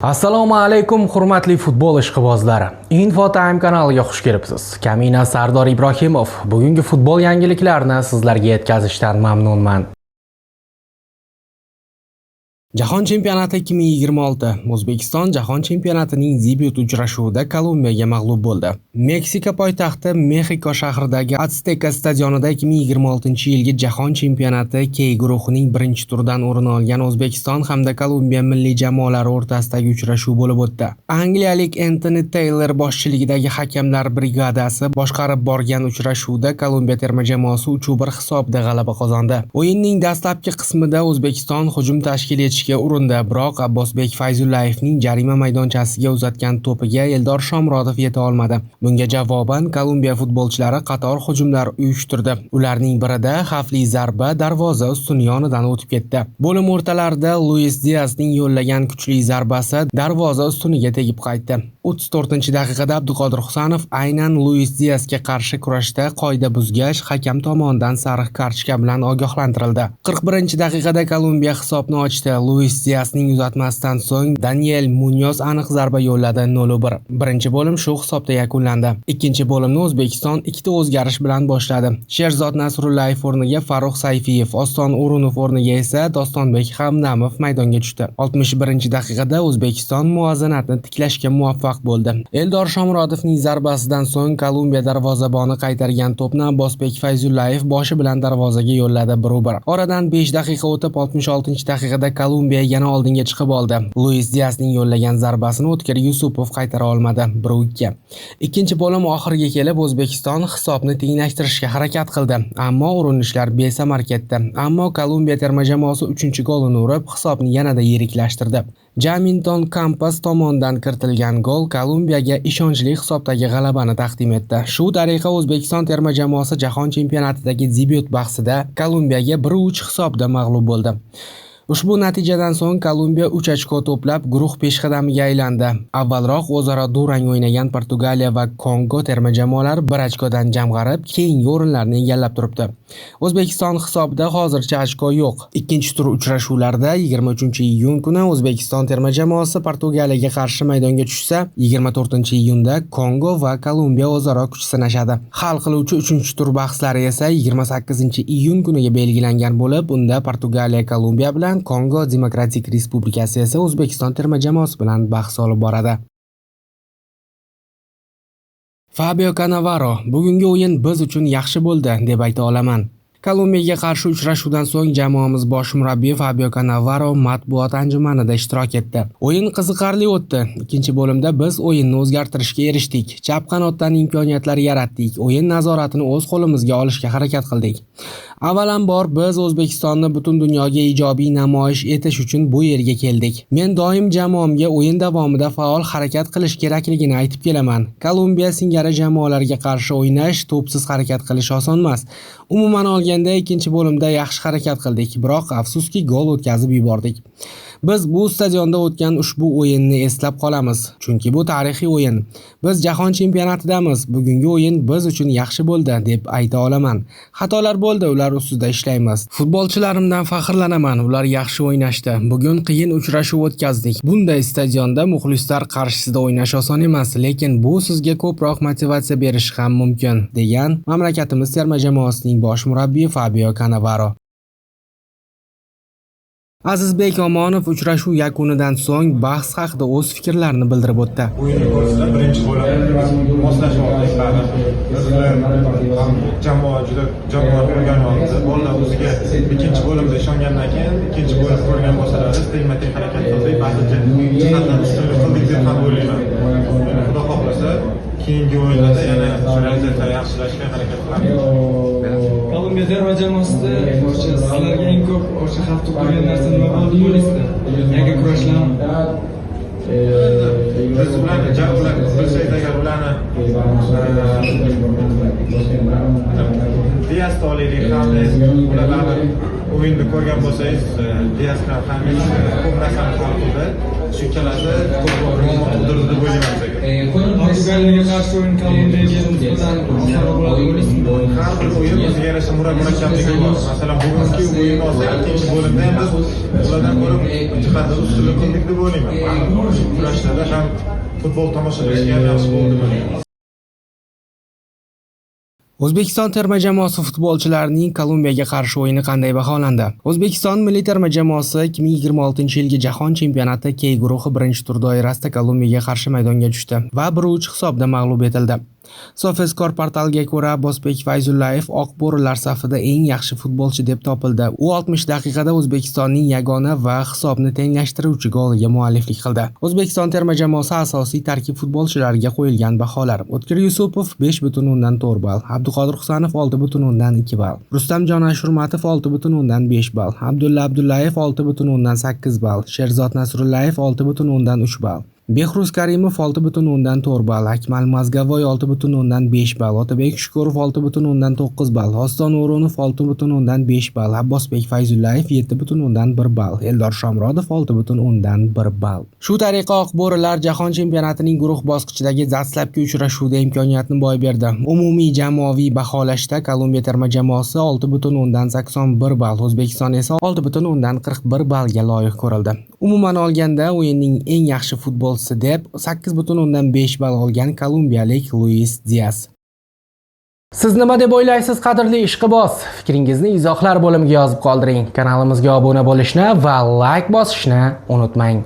Assalomu alaykum, hurmatli futbol ishqibozlari. Info Time kanaliga xush kelibsiz. Kamina Sardor Ibrohimov bugungi futbol yangiliklarini sizlarga yetkazishdan mamnunman. Jahon chempionati 2026. O'zbekiston Jahon chempionatining debyut uchrashuvida Kolumbiyaga mag'lub bo'ldi. Meksika poytaxti Mexiko shahridagi Azteca stadionida 2026-yilgi Jahon chempionati K guruhining birinchi turidan o'rin olgan O'zbekiston hamda Kolumbiya milliy jamoalari o'rtasidagi uchrashuv bo'lib o'tdi. Angliyalik Entoni Taylor boshchiligidagi hakamlar brigadasi boshqarib borgan uchrashuvda Kolumbiya terma jamoasi 3-1 hisobida g'alaba qozondi. O'yinning dastlabki qismida O'zbekiston hujum tashkil etishga urindi, biroq Abbosbek Fayzullayevning jarima maydonchasiga uzatgan to'piga Eldor Shomurodov yeta olmadi. Bunga javoban Kolumbiya futbolchilari qator hujumlar uyushtirdi. Ularning birida xavfli zarba darvoza ustuni yonidan o'tib ketdi. Bo'lim o'rtalarida Luis Diasning yo'llagan kuchli zarbasi darvoza ustuniga tegib qaytdi. 34-daqiqada Abduqodir Husanov aynan Luis Diasga qarshi kurashda qoida buzgach, hakam tomonidan sariq kartochka bilan ogohlantirildi. 41-daqiqada Kolumbiya hisobni ochdi. Luis Diasning uzatmasidan so'ng Daniel Munoz aniq zarba yo'lladi, 0-1. Birinchi bo'lim shu hisobda yakunlandi. Ikkinchi bo'limni O'zbekiston ikkita o'zgarish bilan boshladi. Sherzod Nasrullayev o'rniga Farrux Sayfiyev, Oston O'runov o'rniga esa Dostonbek Hamdamov maydonga tushdi. 61-daqiqada O'zbekiston muvozanatni tiklashga muvaffaq bo'ldi. Eldor Shomurodovning zarbasidan so'ng Kolumbiya darvozaboni qaytargan to'pni Abbosbek Fayzullayev boshi bilan darvozaga yo'lladi, 1-1. Oradan 5 daqiqa o'tib, 66-daqiqada Kolumbiya yana oldinga chiqib oldi. Luis Diasning yo'llagan zarbasini O'tkir Yusupov qaytara olmadi, 1-2. Ikkinchi bo'lim oxiriga kelib O'zbekiston hisobni tenglashtirishga harakat qildi, ammo urinishlar besamar ketdi. Ammo Kolumbiya terma jamoasi 3-golini urib, hisobni yanada yiriklashtirdi. Jaminton Kampas tomonidan kiritilgan gol Kolumbiyaga ishonchli hisobdagi g'alabani taqdim etdi. Shu tariqa O'zbekiston terma jamoasi Jahon chempionatidagi debyut bahsida Kolumbiyaga 1-3 hisobda mag'lub bo'ldi. Ushbu natijadan so'ng Kolumbiya 3 ochko to'plab, guruh peshqadamiga aylandi. Avvalroq o'zaro durang o'ynagan Portugaliya va Kongo terma jamoalari 1 ochkodan jamg'arib, keyingi o'rinlarni egallab turibdi. O'zbekiston hisobida hozircha ochko yo'q. Ikkinchi tur uchrashuvlarida 23-iyun kuni O'zbekiston terma jamoasi Portugaliyaga qarshi maydonga tushsa, 24-iyunda Kongo va Kolumbiya o'zaro kuch sinashadi. Hal qiluvchi 3-tur bahslari esa 28-iyun kuniga belgilangan bo'lib, unda Portugaliya Kolumbiya bilan, Kongo Demokratik Respublikasi esa O'zbekiston terma jamoasi bilan bahs olib boradi. Fabio Cannavaro: "Bugungi o'yin biz uchun yaxshi bo'ldi, deb ayta olaman." Kolumbiyaga qarshi uchrashuvdan so'ng jamoamiz bosh murabbiyi Fabio Cannavaro matbuot anjumanida ishtirok etdi. O'yin qiziqarli o'tdi. Ikkinchi bo'limda biz o'yinni o'zgartirishga erishdik. Chap qanotdan imkoniyatlar yaratdik. O'yin nazoratini o'z qo'limizga olishga harakat qildik. Avvalambor biz O'zbekistonni butun dunyoga ijobiy namoyish etish uchun bu yerga keldik. Men doim jamoamga o'yin davomida faol harakat qilish kerakligini aytib kelaman. Kolumbiya singari jamoalarga qarshi o'ynash, to'psiz harakat qilish oson emas. Umuman olganda ikkinchi bo'limda yaxshi harakat qildik, biroq afsuski gol o'tkazib yubordik. Biz bu stadionda o'tgan ushbu o'yinni eslab qolamiz, chunki bu tarixiy o'yin. Biz jahon chempionatidamiz. Bugungi o'yin biz uchun yaxshi bo'ldi, deb ayta olaman. Xatolar bo'ldi, ular ustida ishlaymiz. Futbolchilarimdan faxrlanaman, ular yaxshi o'ynashdi. Bugun qiyin uchrashuv o'tkazdik. Bunday stadionda muxlislar qarshisida o'ynash oson emas, lekin bu sizga ko'proq motivatsiya berishi ham mumkin, degan mamlakatimiz terma jamoasining bosh murabbiyi Fabio Cannavaro. Azizbek Omonov uchrashuv yakunidan so'ng bahs haqida o'z fikrlarini bildirib o'tdi. O'yinni ko'rsatib, birinchi bo'lim moslashib oldik baribir. O'zlar ham jamoa juda jamoa o'rganib oldi. Bolalar o'ziga ikkinchi bo'limda ishongandan keyin, ikkinchi bo'lim ko'rgan bo'lsalaringiz, tengma teng harakat qildik. Ba'zi jihatdan ustunlik qildik deb ham o'ylayman. Endi Xudo xohlasa, keyingi o'yinlarda yana shu vaziyatni yaxshilashga harakat qilamiz. Kolumbiya terma jamoasida o'sha sizlarga eng ko'p o'sha xavf tug'dirgan narsa nima bo'ldi deb o'ylaysizlar? Yakka kurashlarmi? Biz ularni ular bilsangiz agar, ularni Diasni olaylik, Xames, ular baribir o'yinni ko'rgan bo'lsangiz, Dias bilan Xames ko'p narsani hal qildi. Shu ikkalasi ko'p muammo tug'dirdi deb o'ylayman bizga. Portugaliyaga qarshi o'yin Kolumbiyaga nisbatan osonroq bo'ladi deb o'ylaysizmi? Har bir o'yin o'ziga yarasha murakkabligi bor. Masalan, bugungi o'yinni olsak, ikkinchi bo'limda ham biz ulardan ko'ra jihatda ustunlik qildik deb o'ylayman. Kurashlarda ham, futbol tomosha qilishga ham yaxshi bo'ldi deb o'ylayman. O'zbekiston terma jamoasi futbolchilarining Kolumbiyaga qarshi o'yini qanday baholandi? O'zbekiston milliy terma jamoasi 2026-yilgi Jahon chempionati K guruhi birinchi tur doirasida Kolumbiyaga qarshi maydonga tushdi va 1-3 hisobida mag'lub etildi. SofaScore portaliga ko'ra, Abbosbek Fayzullayev Oq bo'rilar safida eng yaxshi futbolchi deb topildi. U 60 daqiqada O'zbekistonning yagona va hisobni tenglashtiruvchi goliga mualliflik qildi. O'zbekiston terma jamoasi asosiy tarkib futbolchilariga qo'yilgan baholar: O'tkir Yusupov 5,4 ball, Abduqodir Husanov 6,2 ball, Rustamjon Ashurmatov 6,5 ball, Abdulla Abdullayev 6,8 ball, Sherzod Nasrullayev 6,3 ball, Behruz Karimov 6,4 ball, Akmal Mozgovoy 6,5 ball, Otabek Shukurov 6,9 ball, Oston O'runov 6,5 ball, Abbosbek Fayzullayev 7,1 ball, Eldor Shomurodov 6,1 ball. Shu tariqa Oq bo'rilar Jahon chempionatining guruh bosqichidagi dastlabki uchrashuvda imkoniyatni boy berdi. Umumiy jamoaviy baholashda Kolumbiya terma jamoasi 6,81 ball, O'zbekiston esa 6,41 ballga loyiq ko'rildi. Umuman olganda, o'yinning eng yaxshi futbolchisi deb 8,5 ball olgan kolumbiyalik Luis Dias. Siz nima deb o'ylaysiz, qadrli ishqiboz? Fikringizni izohlar bo'limiga yozib qoldiring. Kanalimizga obuna bo'lishni va layk bosishni unutmang.